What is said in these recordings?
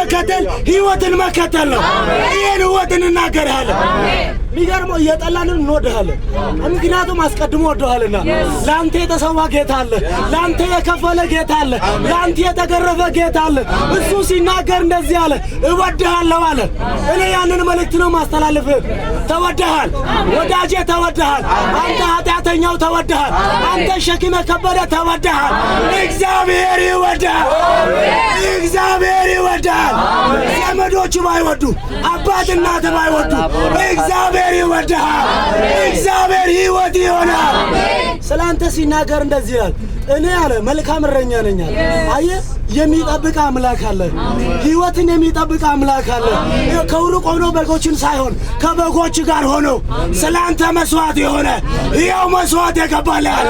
መከተል ህይወትን መከተል ነው። ይህን ህይወት እንናገርሃለን። የሚገርመው እየጠላንን እንወድሃለን። ምክንያቱም አስቀድሞ ወደኋልና። ለአንተ የተሰዋ ጌታ አለ። ለአንተ የከፈለ ጌታ አለ። ለአንተ የተገረፈ ጌታ አለ። እሱ ሲናገር እንደዚህ አለ፣ እወድሃለሁ አለ። እኔ ያንን መልእክት ነው ማስተላልፍ። ተወድሃል ወዳጄ፣ ተወድሃል። አንተ ኃጢአተኛው ተወድሃል። አንተ ሸክም የከበደ ተወድሃል። እግዚአብሔር ይወድሃል። እግዚአብሔር ይወድሃል። ዘመዶች ባይወዱ፣ አባት እናት ባይወዱ፣ እግዚአብሔር ይወድሃል። እግዚአብሔር ሕይወት ይሆናል። ስለ አንተ ሲናገር እንደዚህ ይላል። እኔ አለ መልካም እረኛ ነኝ አለ። አየህ፣ የሚጠብቅ አምላክ አለ። ሕይወትን የሚጠብቅ አምላክ አለ። ከሩቅ ሆኖ በጎችን ሳይሆን ከበጎች ጋር ሆኖ ስለ አንተ መስዋዕት የሆነ ይኸው መስዋዕት የገባልህ አለ።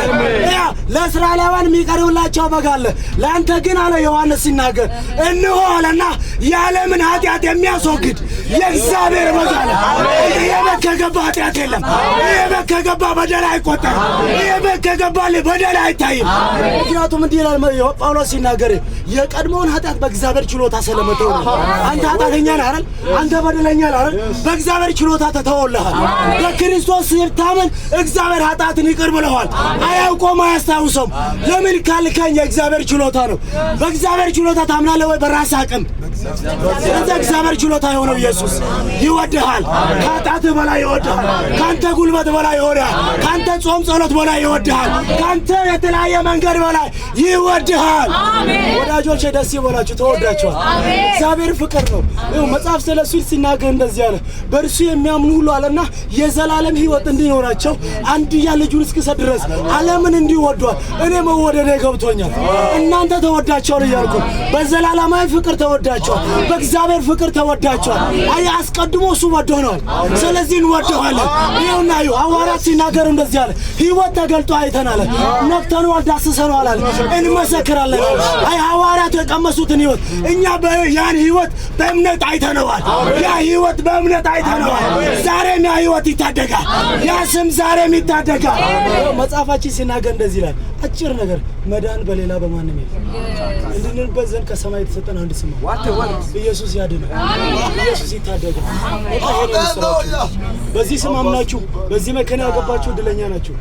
ያ ለእስራኤላውያን የሚቀርብላቸው በግ አለ። ለአንተ ግን አለ ዮሐንስ ሲናገር እነሆ አለና የዓለምን ኃጢአት የሚያስወግድ የእግዚአብሔር በግ አለ። ይሄ በግ ከገባ ኃጢአት የለም። ይሄ በግ ከገባ በደል አይቆጠርም። ይሄ በግ ከገባ በደል አይታይም። ምክንያቱም እንዲህ ይላል ጳውሎስ ሲናገር የቀድሞውን ኃጢአት በእግዚአብሔር ችሎታ ስለመተው ነው። አንተ ኃጢአተኛ ነህ አይደል? አንተ በደለኛ ነህ አይደል? በእግዚአብሔር ችሎታ ተተወልሃል። በክርስቶስ ስታምን እግዚአብሔር ኃጢአትን ይቅር ብለዋል። አያውቆም፣ አያስታውሰውም። ለምን ካልከኝ የእግዚአብሔር ችሎታ ነው። በእግዚአብሔር ችሎታ ታምናለህ ወይ? በራስህ አቅም? ስለዚህ እግዚአብሔር ችሎታ የሆነው ኢየሱስ ይወድሃል። ከኃጢአትህ በላይ ይወድሃል። ከአንተ ጉልበት በላይ ይወድሃል። ከአንተ ጾም ጸሎት በላይ ይወድሃል። ከአንተ የተለያየ መንገድ በላይ ይወድሃል። ወዳጆቼ ደስ ይበላችሁ፣ ተወዳችኋል። እግዚአብሔር ፍቅር ነው። ይኸው መጽሐፍ ስለ እሱ ሲናገር እንደዚህ አለ፣ በእርሱ የሚያምኑ ሁሉ አለና የዘላለም ሕይወት እንዲኖራቸው አንድያ ልጁን እስኪሰጥ ድረስ ዓለምን እንዲሁ ወዷል። እኔ መወደዴ ገብቶኛል። እናንተ ተወዳችኋል እያልኩ በዘላለማዊ ፍቅር ተወዳችኋል። በእግዚአብሔር ፍቅር ተወዳችኋል። አይ አስቀድሞ እሱ ወዶናል። ስለዚህ እንወደዋለን። ይኸውና ይኸው ሐዋርያት ሲናገሩ እንደዚህ አለ፣ ሕይወት ተገልጦ አይተናል፣ ነክተነዋል፣ ዳስሰነዋል አለ፣ እንመሰክራለን። አይ ሐዋርያቱ የቀመሱትን ሕይወት እኛ ያን ሕይወት በእምነት አይተነዋል። ያ ሕይወት በእምነት አይተነዋል። ዛሬም ያ ሕይወት ይታደጋል። ያ ስም ዛሬም ይታደጋል። መጽሐፋችን ሲናገር እንደዚህ ይላል። አጭር ነገር፣ መዳን በሌላ በማንም የለም። እንድንድንበት ዘንድ ከሰማይ የተሰጠን አንድ ስም አለ። ኢየሱስ ያድናል። ኢየሱስ ይታደጋል። በቃ ይሄ ነው የምስራችሁ። በዚህ ስም አምናችሁ በዚህ መኪና ያገባችሁ እድለኛ ናችሁ።